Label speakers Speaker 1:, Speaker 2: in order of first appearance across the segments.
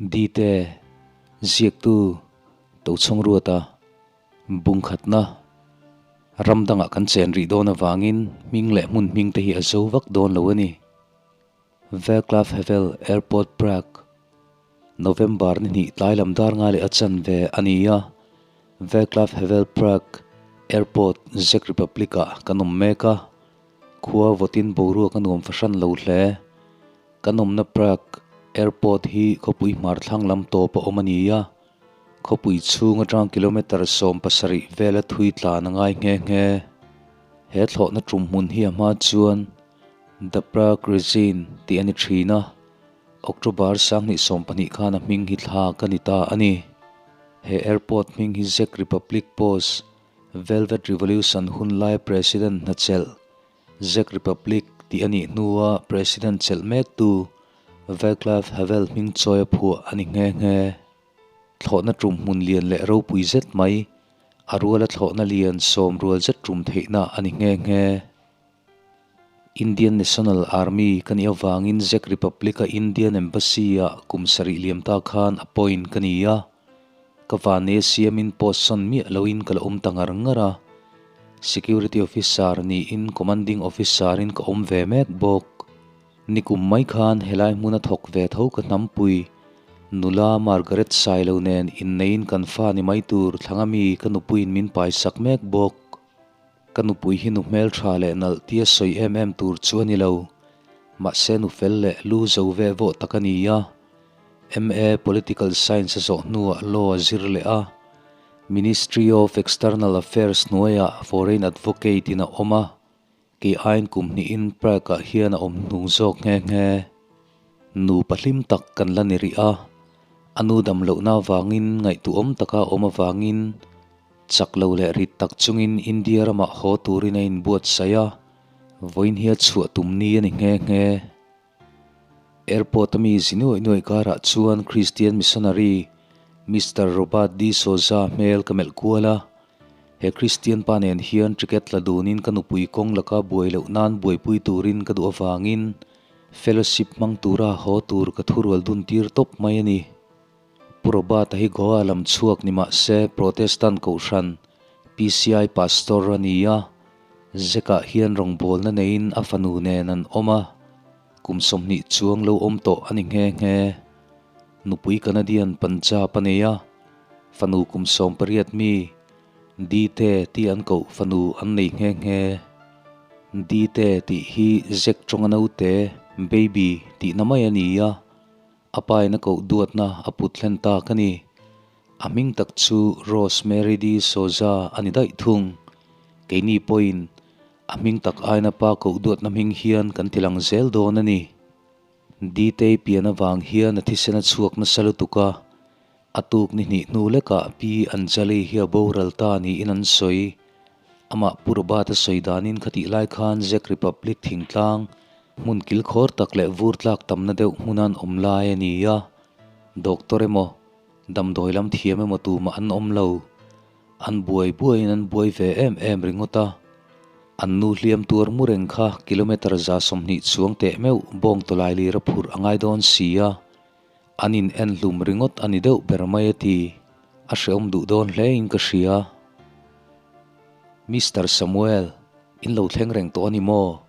Speaker 1: Dite, Ziaktu, Tochhawng Ruata, Bungkhatna, Ram dangah kan chen rih dawn avangin hming leh hmun hming te hi a zo vak dawn lo a ni. Vaclav Havel Airport Prague, November ni hnih tlai lam dar nga leh a chanve a ni a, Vaclav Havel Prague Airport, Czech Republic-ah kan awm mek a, khua vawtin boruak a nuam fahran lo hle. Kan awmna Prague Airport hi khawpui hmar thlang lam tawp a awm a ni a, khawpui chhung atang kilometre 70 vela thui tlan a ngai nghe nghe. He thlawhna tum hmun hi a hma chuan The Prague Region tih a ni thin a, October 2020 khan a hming hi thlak a ni ta a ni. He airport hming hi Czech Republic post Velvet Revolution hunlaia President hnachelh Czech Republic tih a nih hnua President chelh mektu Vaclav Havel hming chawi a phuah a ni nghe nghe. Thlawhna tum hmun lian leh ropui zet mai, a ruala thlawhna lian sawm rual zet tum theihna a ni nghe nghe. Indian National Army ka nih avangin Czech Republic-a Indian Embassy-ah kum sarih liam ta khan appoint ka ni a. Ka vane siamin post sawn miah loin ka la awm ta ngar ngar a, Security Officer niin Commanding Officer in ka awm ve mek bawk. Nikum mai khan helai hmuna thawk ve tho ka hnampui nula Margaret Sailo nen inneiin kan fa ni mai tur thlanga mi ka nupuiin min paisak mek bawk. Ka nupui hi nu hmeltha leh nalh tia sawi em em tur chu a ni lo. Mahse nu fel leh lu zo ve vawh tak a ni a. MA Political Science a zawh hnuah Law a zir leh a. Ministry of External Affairs hnuaiah Foreign Advocate in a awm a. Kei aiin kum hnihin Prague ah hian a awm hnung zawk nghe nghe. Nupa hlim tak kan la ni rih a. A nu dam lohna avangin ngaihtuahawm taka awm avangin Chak lo leh rit tak chungin India ramah haw turin a inbuatsaih a, vawiin hi a chhuah tum ni a ni nghe nghe. Airport a mi zi nuaih nuaih karah chuan Christian missionary Mister Robert D Souza hmel ka melh kual a, he Christian pa nen hian ticket la dunin ka nupui kawng laka buai loh nan buaipui turin ka duh avangin fellowship hmang tura haw tur ka thurual dun tir tawp mai a ni. Pu Robert-a hi Goa lam chhuak ni mah se Protestant kohhran PCI Pastor a ni a, Zekah hian rawngbawlna neiin a fanu nen an awm a, kum 20 chuang lo awm tawh a ni nghe nghe. Nupui Canadian Punjab a nei a, fanu kum 18 mi Dite tih an koh fanu an nei nghe nghe. Dite tih hi Zek tawnga naute, baby, tihna mai a ni a. A paina koh duatna a put hlen tak a ni. A hming tak chu Rose Mary de Souza a ni daih thung. Keini pawhin a hming tak aina pa koh duatna hming hian kan ti lang zel dawn a ni. Ditei pian avang hian a thisen a chhuak nasa lutuk a, a tuk ni hnih hnu lekah Pi Anjali hi a boral ta niin an sawi. Amah Pu Robert a sawi danin khatih lai khan Czech Republic thingtlang hmun kilkhawr tak leh vur tlak tamna deuh hmunan awm lai a ni a, doctor emaw, damdawi lam thiam emaw tumah an awm lo. An buai buaiin an buai ve em em ringawt a. An nu hliam tuar mu reng kha kilometre 120 chuang teh meuh bawng tawlai lir a phurh a ngai dawn si a, an in en hlum ringawt a ni deuh ber mai a ti. A hrehawm duh dawn hle in ka hria. Mister Samuel, in lo thleng reng tawh a ni maw?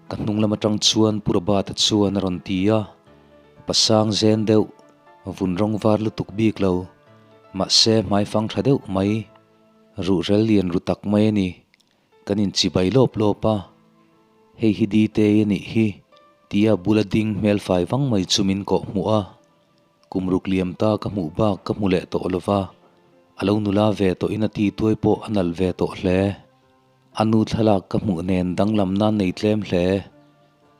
Speaker 1: Ka hnung lam atang chuan Pu Robert-a chuan a rawn ti a. Pasang zen deuh, vun rawng var lutuk bik lo. Mahse hmaifang tha deuh mai, ruhrel lian ru tak mai a ni. Kan inchibai lawp lawp a, Hei hi Ditei a nih hi, tia bula ding hmel fai vang mai chu min kawh hmuh a. Kum ruk liam ta ka hmuh bak ka hmu leh tawh lova, a lo nula ve tawhin a ti tuai pawh a nalh ve tawh hle. A nu thlalak ka hmuh nen danglam nan nei tlem hle.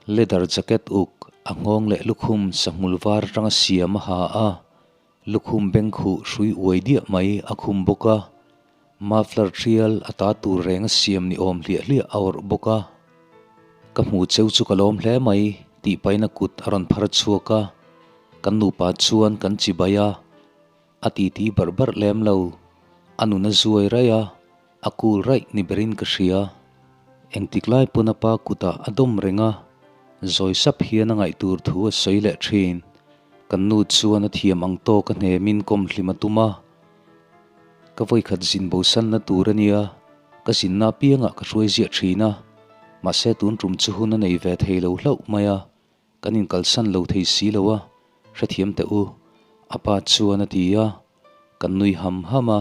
Speaker 1: Leather jacket uk, a nghawng leh lukhum sahmul var atanga siam a ha a, lukhum bengkhuh hrui uai diah mai a khum bawk a, muffler thial a ta tur reng a siam ni awm hliah hliah a awrh bawk a. Ka hmu cheu chu ka lawm hle mai tih pahin a kut a rawn phar chhuak a, kan nupa chuan kan chibai a, a titi barh barh lem lo, a nun a zuai raih a, a cool raih ni berin ka hria. Engtik lai pawn a pa kutah a dawm reng a, zawi sap hian a ngaih tur thu a sawi leh thin. Kan nu chuan a thiam ang tawk a hnemin kawm hlim a tum a. Ka vawikhat zin bosanna tur a nia, ka zinna apiangah ka hruai ziah thin a, mahse tun tum chu hun a nei ve thei lo hlauh mai a, kan inkalsan lo thei si lo a, hrethiam teh u, a pa chuan a ti a, kan nui ham ham a,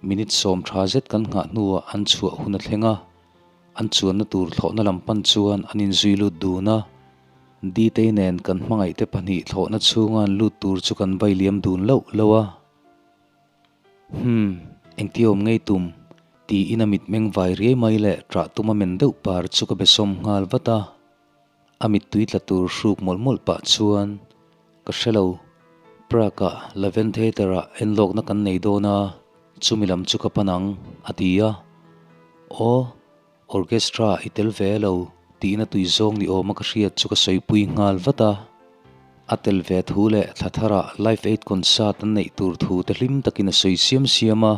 Speaker 1: minute 10 tha zet kan nghah hnuah an chhuah hun a thleng a, an chuanna tur thlawhna lam pan chuan an inzui lut dun a, Ditei nen kan hmangaihte pahnih thlawhna chhunga an lut tur chu kan vai liam dun loh loh a. Hum, engti awm ngei tum? tiin a mitmeng vai riai mai leh ṭah tum a men deuh par chu ka be sawm nghal vat a. A mittui tla tur hruk mawlh mawlh pah chuan ka hre lo, Prague-ah Laven Theatre-ah enlawkna kan nei dawn a, chumi lam chu ka pan ang, a ti a. Aw, orchestra i tel ve lo, tiin a tui zawng ni awma ka hriat chu ka sawipui nghal vat a. A tel ve thu leh thla tharah Live Aid concert an neih tur thu te hlim takin a sawi siam siam a.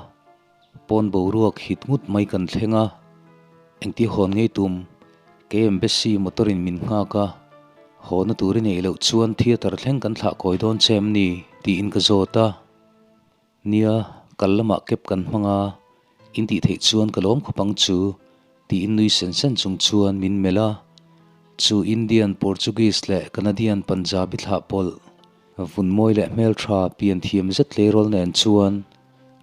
Speaker 1: Pawn boruak hit ngut mai kan thleng a, engti hawn ngei tum, kei embassy motor in min nghak a, hawna tur i neih loh chuan theatre thleng kan thlah kawi dawn che em ni? tiin ka zawt a. Nia, kal lamah cab kan hmang a, in tih theih chuan ka lawm khawp ang chu, tiin nui sen sen chung chuan min melh a. Chu Indian, Portuguese leh Canadian Punjabi thlah pawlh, vun mawi leh hmeltha pian thiam zet tleirawl nen chuan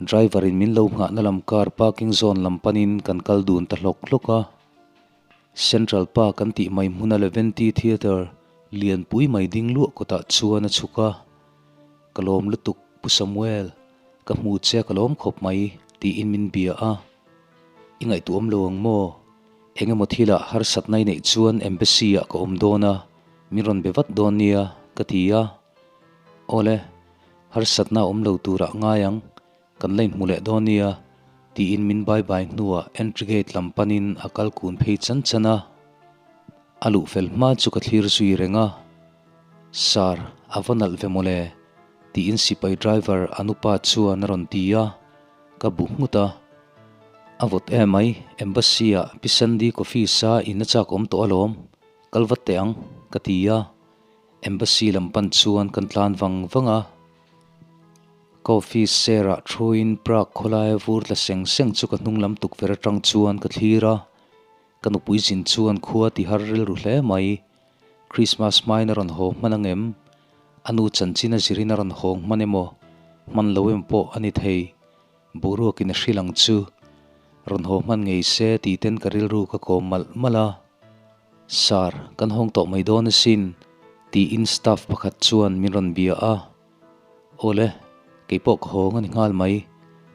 Speaker 1: Driver in min lo nghahna lam car parking zone lam panin kan kal dun ta hlawk hlawk a. Central Park an tih mai hmuna Leventi Theatre lianpui mai ding luah kawtah chuan a chhuk a. Ka lawm lutuk Pu Samuel, ka hmu che ka lawm khawp mai tiin min bia a. I ngaihtuah awm lo ang maw? Eng emaw thilah harsatna i neih chuan Embassy ah ka awm dawn a, min rawn be vat dawn nia ka ti a. Awle, harsatna awm lo turah ngai ang, kan la inhmu leh dawn nia, tiin min bye bye hnuah entry gate lam panin a kal kun phei chan chan a. A luh fel hma chu ka thlir zui reng a, Sir, a va nalh ve mawle, tiin sipai driver Anupa chuan a rawn ti a, ka bu nghut a. A vawt emai, Embassy-ah Pi Sandy coffee sa in a chak awm tawh alawm, kal vat teh ang, ka ti a. Embassy lam pan chuan kan tlan vang vang a, ka office chair ah thuin Prague khawlaia vur tla seng seng chu ka hnung lam tukverh atang chuan ka thlir a, ka nupui zin chuan khua ti har rilru hle mai. Christmas hmain a rawn haw hman ang em? A nu chanchin a zirin a rawn hawng hman emaw, hman lo em pawh a ni thei. Boruakin a hrilh ang chu. Rawn haw hman ngei se tih ten ka rilru ka kawm malh malh a. Sir, kan hawng tawh mai dawn asin, tiin staff pakhat chuan min rawn bia a. Awle, kei pawh ka hawng a ni nghal mai,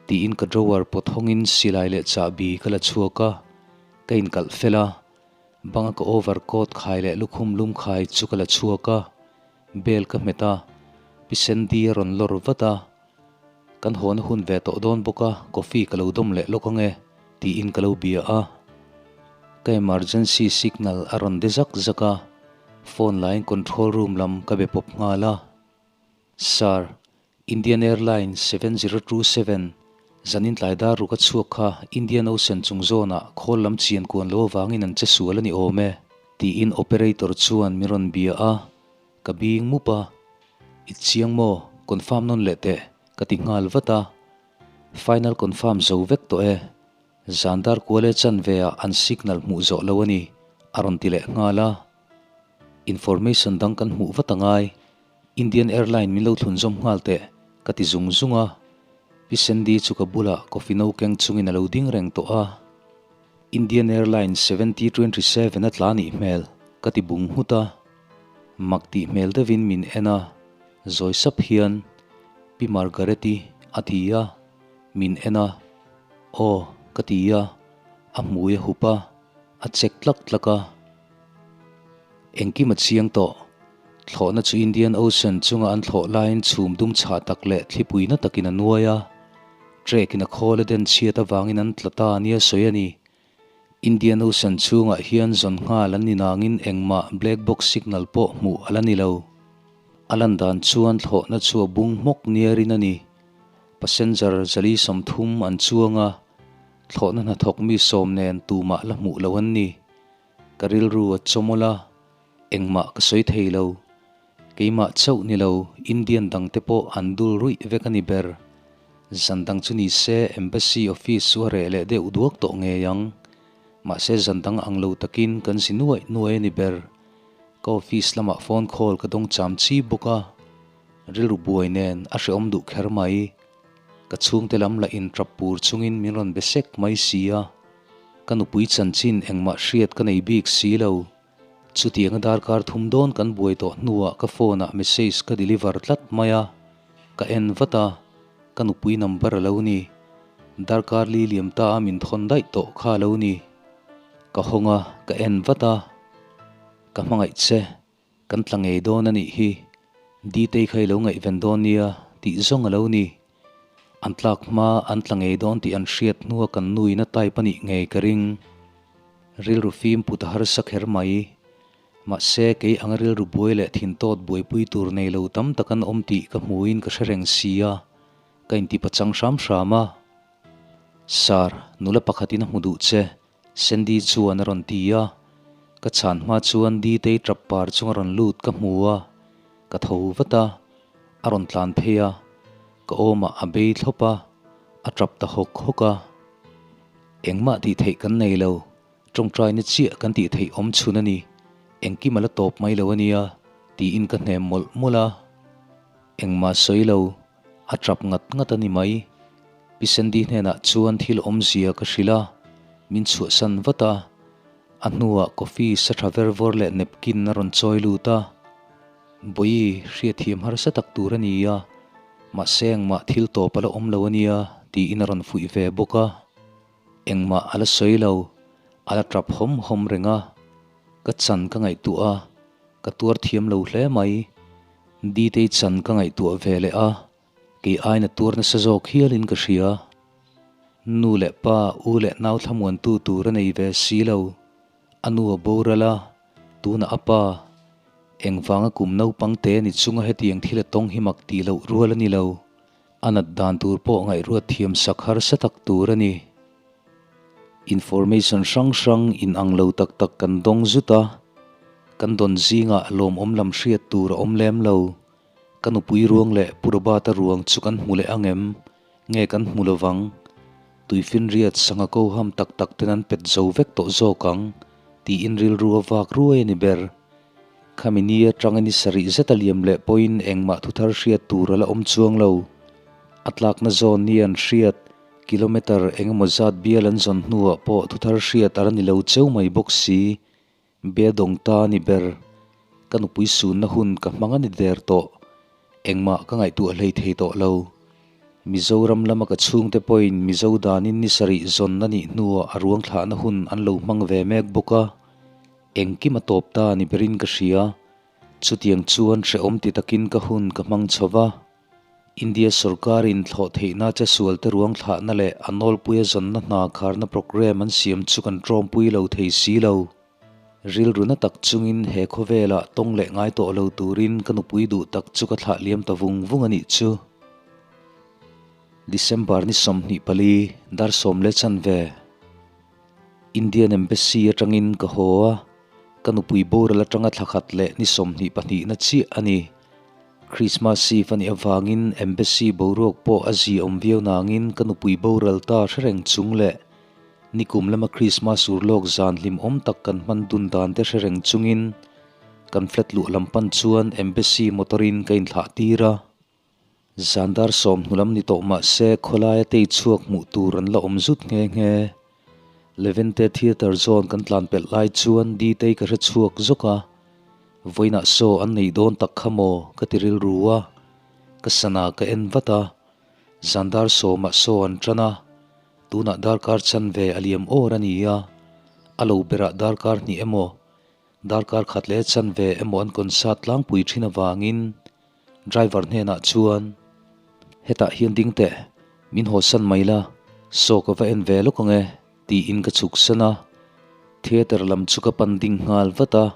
Speaker 1: tiin ka drawer pawt hawngin silai leh chahbi ka la chhuak a, ka inkalh fel a. Banga ka overcoat khai leh lukhum lum khai chu ka la chhuak a, bell ka hmet a, Pi Sandy a rawn lawr vat a. Kan hawn a hun ve tawh dawn bawk a, coffee ka lo dawm leh lawk ang e, tiin ka lo bia a. Ka emergency signal a rawn de zak zak a, phone lain control room lam ka be pawp nghal a. Sir, Indian Airlines 7027, zanin tlai dar ruk a chhuak kha Indian Ocean chung zawnah khawl lam chian kuan lo avangin an che sual a ni awm e, tiin operator chuan min rawn bia a, ka bing mup a. I chiang maw? Confirm nawn leh teh, ka ti nghal vat a. Final confirm zo vek tawh e. Zan dar kual e chanve ah an signal hmuh zawh lo a ni, a rawn ti leh nghal a. Information dang kan hmuh vat a ngai. Indian Airline min lo thlun zawm nghal teh, ka ti zung zung a. Pi Sandy chu ka bulah coffee no keng chungin a lo ding reng tawh a. Indian Airlines 7027 a tla nih hmel, ka ti bung nghut a. Mak tih hmel deuhin min en a, zawi sap hian, Pi Margaret-i a ti a, min en a, Aw, ka ti a, a hmui a hup a, a chek tlak tlak a. Engkim a chiang tawh. Thlawhna chu Indian Ocean chunga an thlawh laiin chhum dum chhah tak leh thlipui na takin a nuai a, trek-in a khawl a den chhiat avangin an tla ta nia sawi a ni. Indian Ocean chhungah hian zawn nghal an ni nangin engmah black box signal pawh hmuh a la ni lo. A lan dan chuan thlawhna chu a bung hmawk nia rin a ni. Passenger 130 an chuang a, thlawhna hnathawk mi sawm nen tumah la hmuh lo an ni. Ka rilru a chawmawlh a, engmah ka sawi thei lo. Keimah chauh ni lo, Indian dangte pawh an dul ruih vek a ni ber. Zan dang chu ni se Embassy office chu a reh leh deuh duak tawh ngei ang. Mahse zan dang ang lo takin kan zi nuaih nuaih a ni ber. Ka office lamah phone call ka dawng cham chi bawk a. Rilru buai nen a hrehawm duh kher mai. Ka chhungte lam lah intrap pur chungin min rawn be sek mai si a. Ka nupui chanchin engmah hriat ka nei bik si lo. Chutianga darkar thum dawn kan buai tawh hnuah ka phone ah message ka deliver tlat mai a. Ka en vat a, ka nupui number a lo ni. Darkar li liam ta a min thawn daih tawh kha a lo ni. Ka hawng a, ka en vat a. Ka hmangaih che. Kan tla ngei dawn a nih hi, Ditei kha i lo ngaihven dawn nia tih zawng a lo ni. An tlak hma an tla ngei dawn tih an hriat hnua kan nuin a type a nih ngei ka ring. Rilru fim put a harsa kher mai. Mahse, kei anga rilru buai leh thintawt buaipui tur nei lo tam tak an awm tih ka hmuin ka hre reng si a, ka intipachang hram hram a. Sir, nula pakhatin a hmu duh che. Sandy chuan a rawn ti a, ka chhan hma chuan Ditei tap par chung a rawn lut ka hmu a, ka tho vat a, a rawn tlan phei a, ka awmah a bei thlawp a, a tap ta hawk hawk a. Engmah tih theih kan nei lo, tawngtaina chiah kan tih theih awm chhun a ni, engkim a la tawp mai lo a nia, tiin ka hnem mawlh mawlh a. Engmah sawi lo, A tap ngat ngat a ni mai. Pi Sandy hnenah chuan thil awmzia ka hrilh a, min chhuahsan vat a. A hnuah coffee sa tha ver vawr leh napkin a rawn chawi lut a. Bawihi, hriatthiam harsa tak tur a ni a, mahse engmah thil tawp a la awm lo a nia, tiin a rawn fuih ve bawk a. Engmah a la sawi lo, a la tap hawm hawm reng a. Ka chan ka ngaihtuah a, ka tuar thiam lo hle mai. Ditei chan ka ngaihtuah ve leh a, kei aina tuar nasa zawk hialin ka hria. Nu leh pa, u leh nau thlamuantu tur a nei ve si lo. A nu a boral a, tunah a pa. Engvanga kum naupang te ni chunga hetiang thil a tawng hi mak tih loh rual a ni lo. A nat dan tur pawh ngaihruat thiam sak harsa tak tur a ni. Information hrang hrang in ang lo tak tak kan dawng zut a, kan dawn zingah lawmawm lam hriat tur a awm lem lo. Ka nupui ruang leh Pu Robert-a ruang chu kan hmu leh ang em? Nge kan hmu lovang? Tuifinriat sangha ko ham tak tak ten an pet zo vek tawh zawk ang tiin rilru a vak ruai a ni ber. Khami ni atanga ni sarih zet a liam leh pawhin engmah thuthar hriat tur a la awm chuang lo. A tlakna zawn ni an hriat, kilometre eng emaw zat bial an zawn hnuah pawh thuthar hriat a la ni lo cheu mai bawk si. Beadawng ta a ni ber. Ka nupui sunna hun ka hmang a ni der tawh. Engmah ka ngaihtuah hlei thei tawh lo. Mizoram lama ka chhungte pawhin Mizo danin ni sarih zawn a nih hnuah a ruang thlahna hun an lo hmang ve mek bawk a. Engkim a tawp ta ni berin ka hria. Chutiang chuan hrehawm ti takin ka hun ka hmang chho va. India sorkarin thlawh theihna che sualte ruang thlahna leh a nawlpuia zawnna hna kharna programme an siam chu kan tawmpui lo thei si lo. Rilru na tak chungin he khawvelah tawng leh ngai tawh lo turin ka nupui duh tak chu ka thlah liam ta vung vung a nih chu. December ni 24, dar sawm leh chanve. Indian Embassy atangin ka haw a, ka nupui boral atanga thla khat leh ni 22 na chiah a ni. Christmas Eve a nih avangin Embassy boruak pawh a zi awm viau nangin ka nupui boral ta hre reng chung leh nikum lama Christmas urlawk zan hlimawm tak kan hman dun dan te hre reng chungin kan flat luh lam pan chuan Embassy motor in ka inthlah tir a. Zan dar sawm hnu lam ni tawh mah se khawlaia tei chhuak hmuh tur an la awm zut nghe nghe. Levente Theatre zawn kan tlan pelh lai chuan Ditei ka hre chhuak zawk a, vawiinah saw an nei dawn tak kha maw ka ti rilru a, ka sana ka en vat a, zan dar sawmah saw an tan a, tunah darkar chanve a liam awr a ni a, a lo berah darkar hnih emaw, darkar khat leh chanve emaw an concert tlangpui thin avangin Driver hnenah chuan, Hetah hian ding teh, min hawsan mai la, saw ka va en ve lawk ang e, tiin ka chhuk san a. Theatre lam chu ka pan ding nghal vat a,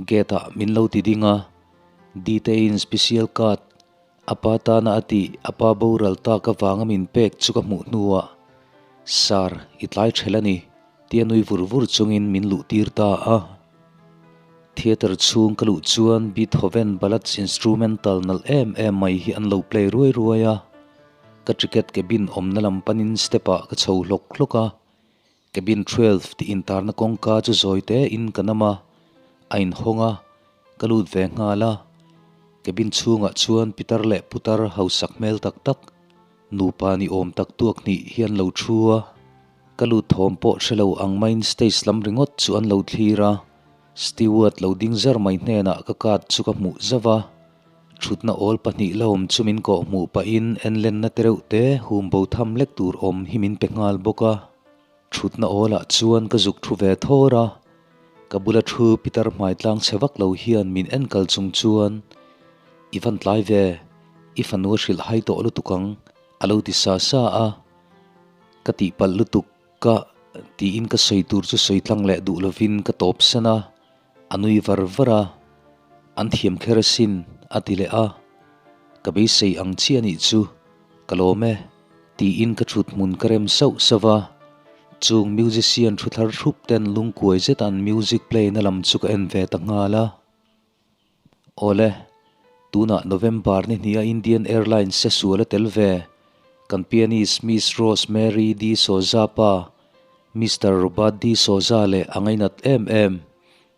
Speaker 1: gate ah min lo ti ding a. Ditein special card a pa tana a tih a pa boral tak avanga min pek chu ka hmuh hnuah, Sir, i tlai ṭhel a ni, tia nui vur vur chungin min luh tir ta a. Theatre chhung ka luh chuan Beethoven Ballads instrumental nalh em em mai hi an lo play ruai ruai a. Ka ticket cabin awmna lam panin step ah ka chho hlawk hlawk a. Cabin 12 tih intarna kawngka chu zawi te in ka nam a, a inhawng a, ka lut ve nghal a. Cabin chhungah chuan pitar leh putar hausak hmel tak tak, nupa ni awm tak tuak hnih hi an lo thu a. Ka lut thawm pawh hre lo ang maiin stage lam ringawt chu an lo thlir a, steward lo ding zar mai hnenah ka card chu ka hmuh zauh a, thutna awl pahnih la awm chu min kawh hmuh pahin enlenna te reuh te hum bo tham lek tur awm hi min pe nghal bawk a. Thutna awlah chuan ka zuk thu ve thawr a, ka bula thu Peter hmai tlang chhe vak lo hian min en kal chung chuan, I van tlai ve, i fanu a hrilh hai tawh lutuk ang, a lo ti sa sa a. Ka tihpalh lutuk ka tiin ka sawi tur chu sawi tlang leh duh lovin ka tawp san a, a nui var var a, An thiam kher asin a ti leh a, Ka beisei ang chiah anih chu, ka lawm e tiin ka thut hmun ka rem sauh sauh a, chung musician thu thlar thup ten lungkuai zet an music play na lam chu ka en ve ta nghal a. Awle, tunah November ni hniha Indian Airlines se sual a tel ve. Kan pianist Miss Rose Mary D Souza pa, Mister Robert D Souza leh a ngainat em em,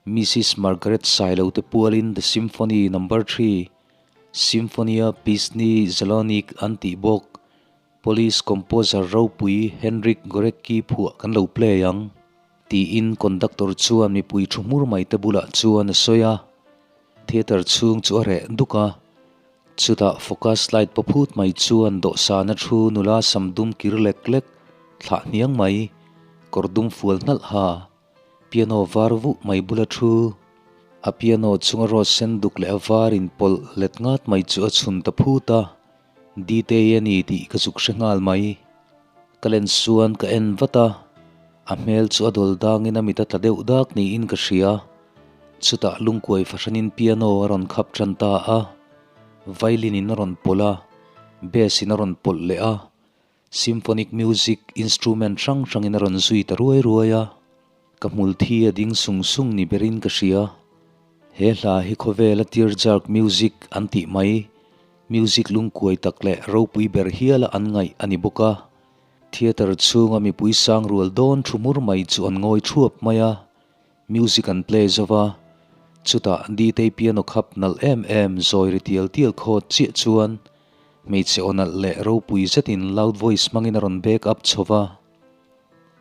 Speaker 1: Missis Margaret Sailo te pualin The Symphony Number 3, Symfonia Pisni Zelenik an tih bawk. Police composer ropui Henryk Gorecki phuah kan lo play ang, tiin conductor chuan mipui thu hmur mai te bulah chuan a sawi a. Theatre chhung chu a reh duk a, chutah focus light paw phut mai chuan dawhsana thu nula sam dum kir lek lek thlah hniang mai, kawr dum fual hnalh ha, piano var vuh mai bula thu, a piano chunga rose sen duk leh a var inpawlh let ngat mai chu a chhun ta phut a. Ditei a ni tih ka zuk hre nghal mai. Ka len suan ka en vat a, a hmel chu a dawl dangin a mit a tla deuh dak niin ka hria. Chutah lungkuai fahranin piano a rawn khap tan ta a, violin in a rawn pawlh a, bass in a rawn pawlh leh a, symphonic music instrument hrang hrangin a rawn zui ta ruai ruai a. Ka hmul thi a ding sung sung ni berin ka hria. He hla hi khawvela tearjerk music an tih mai. Music lungkuai tak leh ropui ber hiala an ngaih a ni bawk a, theatre chhunga mipui sang rual dawn thu hmur mai chu an ngawi thuap mai a, music an play zo va, chutah Ditei piano khap nalh em em zawi ri tial tial khawt chiah chuan hmeichhe aw nalh leh ropui zetin loud voice hmangin a rawn back up chho va.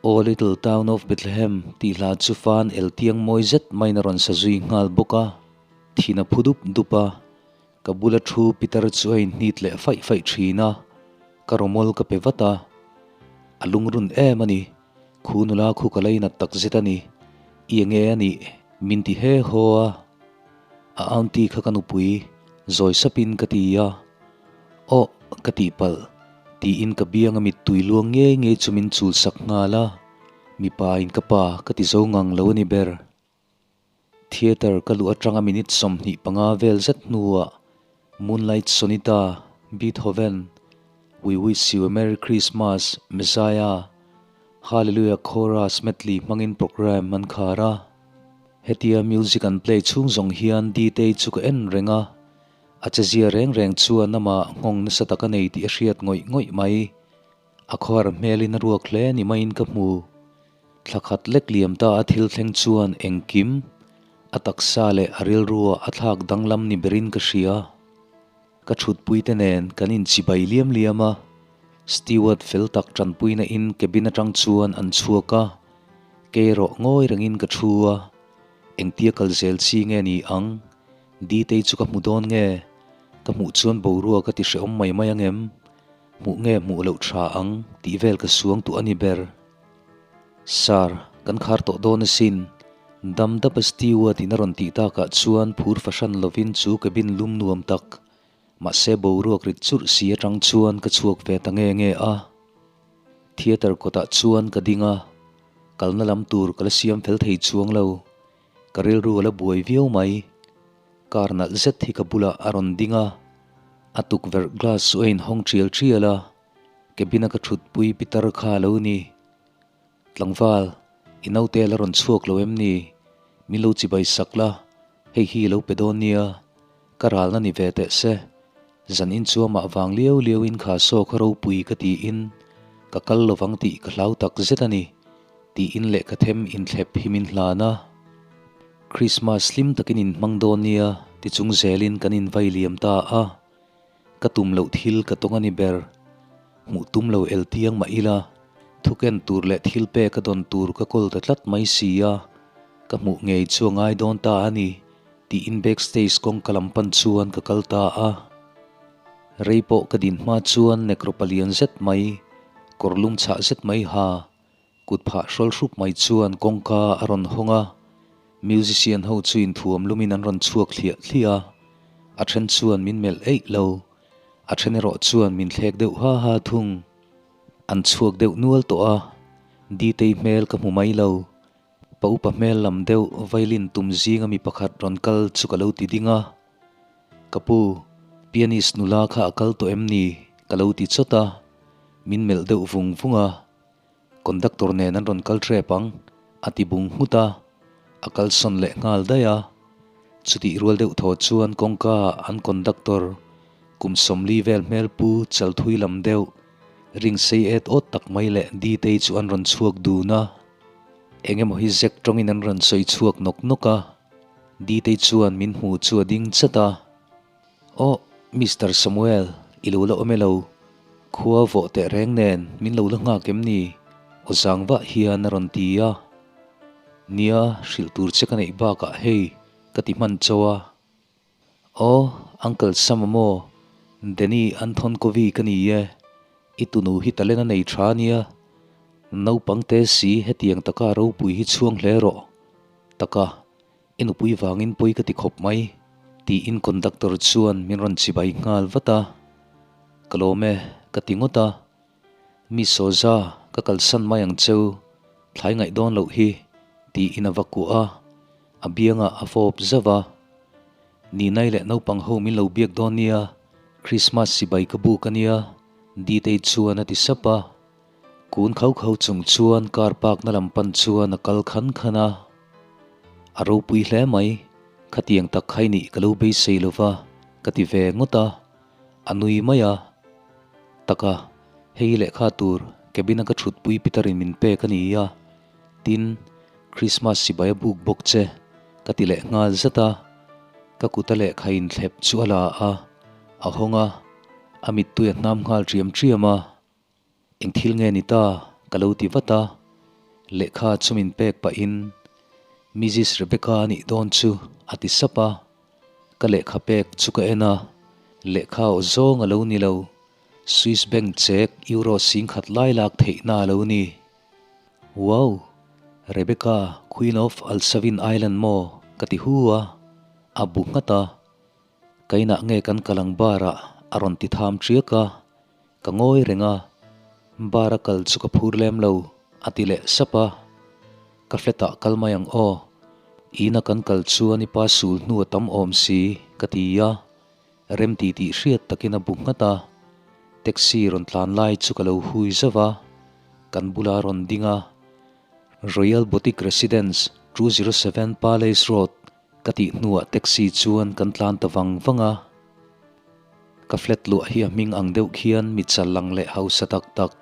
Speaker 1: O Little Town of Bethlehem tih hla chu fan el tiang mawi zet maiin a rawn sa zui nghal bawk a, thin a phu dup dup a. Ka bula thu Peter chu a inhnit leh faih faih thin a, ka rawmawl ka pe vat a. A lungrun em a ni, khu nula khu ka lainat tak zet a ni, i enge a nih min ti he haw a. A auntie kha ka nupui, zawi sapin ka ti a. Aw, ka tihpalh, tiin ka bianga mittui luang ngei ngei chu min chul sak nghal a, mipa in ka pa ka ti zo ngang lo a ni ber. Theatre ka luh atanga minute 25 vel zet hnuah Moonlight Sonata, Beethoven, We Wish You a Merry Christmas, Messiah, Hallelujah Chorus medley hmangin programme an khar a. Hetia music an play chhung zawng hian Ditei chu ka en reng a, a chezia reng reng chuan amah nghawng nasa tak a nei tih a hriat ngawih ngawih mai. A khawhar hmelin a ruak hle ni maiin ka hmu. Thla khat lek liam ta a thil thleng chuan engkim a taksa leh a rilrua a thlak danglam ni berin ka hria. Ka thutpuite nen kan inchibai liam liam a, Steward fel tak tanpuina in cabin atang chuan an chhuak a, kei erawh ngawi rengin ka thu a, engtia kal zel chi nge ni ang, Ditei chu ka hmu dawn nge, ka hmuh chuan boruak a ti hrehawm mai mai angem, hmuh nge hmuh loh tha ang tih vel ka suang tuah a ni ber. Sir, kan khar tawh dawn asin. Dam dap a Steward in a rawn tih takah chuan phur fahran lovin chu cabin lum nuam tak, mahse boruak rit churh si atang chuan ka chhuak ve ta nge nge a. Theatre kawtah chuan ka ding a, kalna lam tur ka la siam fel thei chuang lo. Ka rilru a la buai viau mai. Car nalh zet hi ka bulah a rawn ding a, a tukverh glass chu a inhawng tial tial a. Cabin a ka thutpui pitar kha a lo ni. Tlangval, i naute la rawn chhuak lo em ni? Min lo chibai sak la. Hei hi lo pe dawn nia, ka ralna ni ve teh se. Zan in chu amah vang liau liau in kha saw kha ropui ka tiin ka kal lovang tih ka hlau tak zet a ni, tiin lehkha them inthlep hi min hlan a. Krismas hlim takin in hmang dawn nia ti chung zelin kan invai liam ta a. Ka tum loh thil ka tawng a ni ber. Hmuh tum lo el tiang mah ila, thuken tur leh thil pek a dawn tur ka kawl ta tlat mai si a, ka hmuh ngei chu a ngai dawn ta a ni, tiin backstage kawngka lam pan chuan ka kal ta a. Rei pawh ka din hma chuan nekro palian zet mai, kawr lum chhah zet mai ha, Kut phah hrawl hrup mai chuan kawngka a rawn hawng a, musician ho chu inthuam lumin an rawn chhuak thliah thliah a, a then chuan min melh eih lo, a then erawh chuan min thlek deuh ha ha thung. An chhuak deuh nual tawh a, Ditei hmel ka hmu mai lo, pa upa hmel lam deuh violin tum zinga mi pakhat rawn kal chu ka lo ti ding a, Ka pu, pianist nula kha a kal tawh em ni? ka lo ti chawt a, min melh deuh vung vung a. Conductor nen an rawn kal hrep ang, a ti bung nghut a, a kalsawn leh nghal daih a. Chutih rual deuh thaw chuan kawngka ah an conductor kum 40 vel hmel pu chalthui lam deuh ring sei et awt tak mai leh Ditei chu an rawn chhuak dun a. Eng emaw hi zek tawngin an rawn sawi chhuak nawk nawk a. Ditei chuan min hmu chu a ding chat a. Aw, Mister Samuel, i lo la awm e lo. Khua vawh teh reng nen min lo la nghak em ni? Aw zang vah hian a rawn ti a. Nia, hrilh tur che ka neih bakah hei, ka ti hman chauh a. Aw, Uncle Sam-a maw? Danny Anthonkovi ka ni e. I tunu hi talent a nei tha nia. Naupang te si hetiang taka ropui hi chhuang hle rawh. Taka. I nupui vangin pawi ka ti khawp mai, tiin conductor chuan min rawn chibai nghal vat a. Ka lawm e, ka ti ngawt a. Mi Sawza, ka kalsan mai ang cheu, thlai ngaih dawn loh hi, tiin a va kuah a, a biangah a fawp zauh a. Ninai leh naupang ho min lo biak dawn nia, Christmas sibai ka buk a nia, Ditei chuan a ti sap a. Kun khau khau chung chuan car park na lam pan chuan a kal khan khan a. A ropui hle mai, khatiang tak khai nih ka lo beisei lo va, ka ti ve ngawt a, a nui mai a. Taka, hei lehkha tur cabin a ka thutpui Peter in min pek a ni a, tin, Christmas sibai a buk bawk che, ka ti leh nghal zat a. Ka kut a lehkha inthlep chu a la a, a hawng a, a mittui a hnam nghal ṭiam ṭiam a. Eng thil nge ni ta? ka lo ti vat a, lehkha chu min pek pahin Mrs Rebecca a nih dawn chu a ti sap a, ka lehkha pek chu ka en a, lehkha aw zawng a lo ni lo, Swiss Bank check euro 10,000 lai lak theihna a lo ni. Wow! Rebecca, Queen of Alsavin Island maw? ka ti hu a, a bu nghat a, Ka inah nge kan kal ang bar ah a rawn ti tham ṭiak a, ka ngawi reng a, bar a kal chu ka phur lem lo a ti leh sap a, ka flat ah kal mai ang aw, ina kan kal chuan i pa sul hnu a tam awm si ka ti a, rem ti tih hriat takin a bu nghat a, taxi rawn tlan lai chu ka lo hui zauh a, kan bula rawn ding a, Royal Boutique Residence, 207 Palace Road, Ka tih hnuah taxi chuan kan tlan ta vang vang a, ka flat luah hi a hming ang deuh khian mi challang leh hausa tak tak,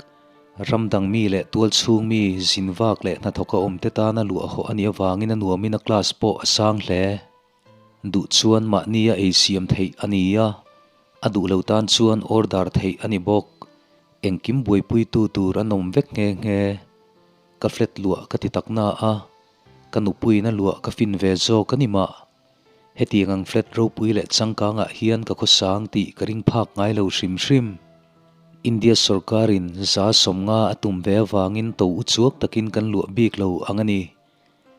Speaker 1: ram dang mi leh tual chhung mi zin vak leh hnathawk a awm te tana luah hawh a nih avangin a nuamin a class pawh a sang hle. Duh chuan mahni a ei siam theih a ni a, a duh lo tan chuan order theih a ni bawk. Engkim buaipuitu tur an awm vek nghe nghe. Ka flat luah ka ti tak na a. Ka nupuiin a luah ka fin ve zawk a ni mah. Hetiang ang flat ropui leh changkangah hian ka khawsang tih ka ring phak ngai lo hrim hrim. India sorkarin 150 a tum ve avangin to u chuak takin kan luah bik lo ang a ni.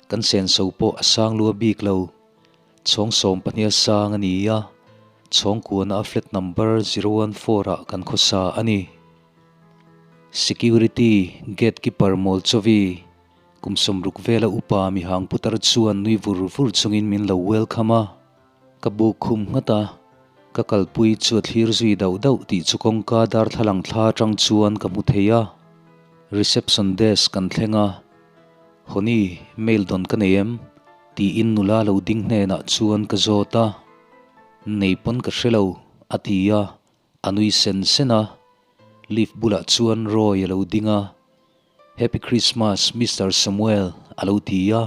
Speaker 1: Kan senso pawh a sang lua bik lo. Chhawng 12 a sang a ni a, chhawng kuana a flat number 014 ah kan khawsa a ni. Security gate keeper Mawlchawi Kum 60 vela upa mihang putar chuan nui vur vur chungin min lo welcome a, ka buk khum nghat a, ka kalpui chu a thlir zui dauh dauh tih chu kawngka darthlalang thla atang chuan ka hmu thei a. Reception desk kan thleng a, Honey, mail dawn ka nei em? Tiin nula lo ding hnenah chuan ka zawt a. Nei pawn ka hre lo, a ti a, a nui sen sen a. Lift bulah chuan Roy a lo ding a. Happy Christmas, Mister Samuel, a lo ti a.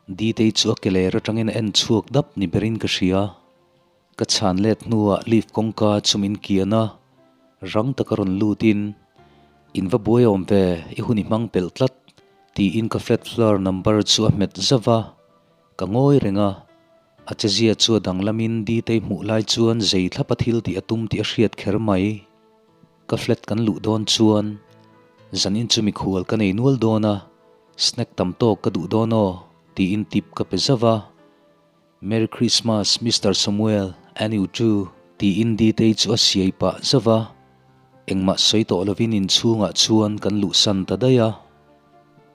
Speaker 1: Ditei chu a ke ler atangin a en chhuak dap ni berin ka hria. Ka chhan let hnuah lift kawngka chu min kian a, rang taka rawn lutin, In va buai awm ve, i hun i hmang pelh tlat, tiin ka flat floor number chu a hmet zauh a, ka ngawi reng a. A chezia chu a danglamin Ditei hmuh lai chuan zei thlapa thil tih a tum tih a hriat kher mai. Ka flat kan luh dawn chuan zanin chu mikhual ka nei nual dawn a, snack tam tawk ka duh dawn aw, tiin tip ka pe zauh a. Merry Christmas Mister Samuel and you too tiin Ditei chu a siai pah zauh a, engmah sawi tawh lovin inchhungah chuan kan luhsan ta daih a.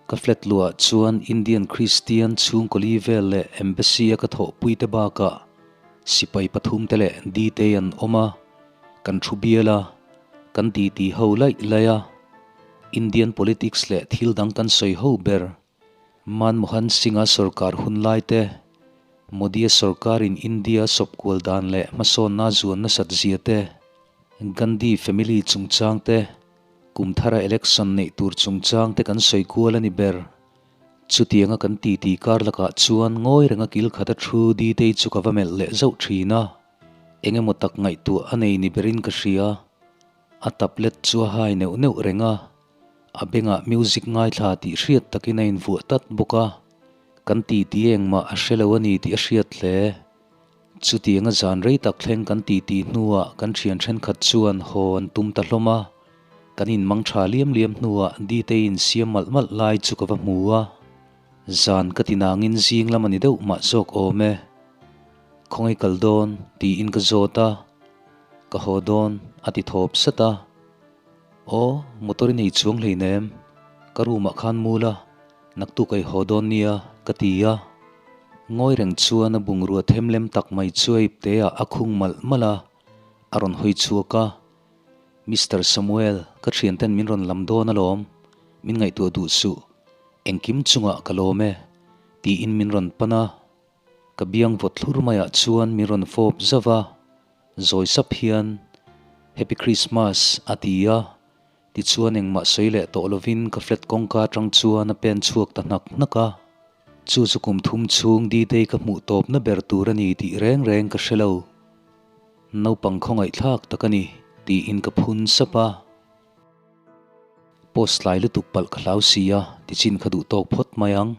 Speaker 1: Ka flat luah chuan Indian Christian chhungkaw li vel leh Embassy a ka thawhpui te bakah sipai pathum te leh Ditei an awm a, kan thu bial a, kan titi ho laih laih a, Indian politics leh thil dang kan sawi ho ber. Manmohan Singh-a sorkar hun lai te, Modi-a sorkarin India a sawp kual dan leh hmasawnna a zuan nasat zia te, Gandhi family chungchang te, kum thara election neih tur chungchang te kan sawi kual a ni ber. Chutianga kan titi kar lakah chuan ngawi renga kil khata thu Ditei chu ka va melh leh zauh thin a, eng emaw tak ngaihtuah a nei ni berin ka hria. A tablet chu a hai neuh neuh reng a. A bengah music ngaithla tih hriat takin a invuah tlat bawk a, kan titi engmah a hre lo a ni tih a hriat hle. Chutianga zan rei tak thleng kan titi hnuah kan thian thenkhat chuan haw an tum ta hlawm a, kan inmang tha liam liam hnuah Ditei insiam malh malh lai chu ka va hmu a. Zan ka ti nangin zing lam a ni deuh mah zawk awm e. Khawngaih kal dawn? tiin ka zawt a, Ka haw dawn a ti thawp sat a. Aw, motor i nei chuang hleinem, ka room ah khan mu la, naktuk a i haw dawn nia, ka ti a. Ngawi reng chuan a bungrua them lem tak mai chu a ipte ah a khung malh malh a, a rawn hawi chhuak a. Mister Samuel, ka thianten min rawn lam dawn alawm, min ngaihtuah duh suh, engkim chungah ka lawm e, tiin min rawn pan a. Ka biang vawt thlur maiah chuan min rawn fawp zauh a, zawi sap hian, Happy Christmas, a ti a. Tichuan engmah sawi leh tawh lovin ka flat kawngka atang chuan a pen chhuak ta hnak hnak a. Chu chu kum thum chhung D-Day ka hmuh tawpna ber tur a ni tih reng reng ka hre lo. Naupang khawngaihthlak tak a ni, tiin ka phun sap a. Post tlai lutuk palh ka hlau si a, tichin kha duh tawk phawt mai ang.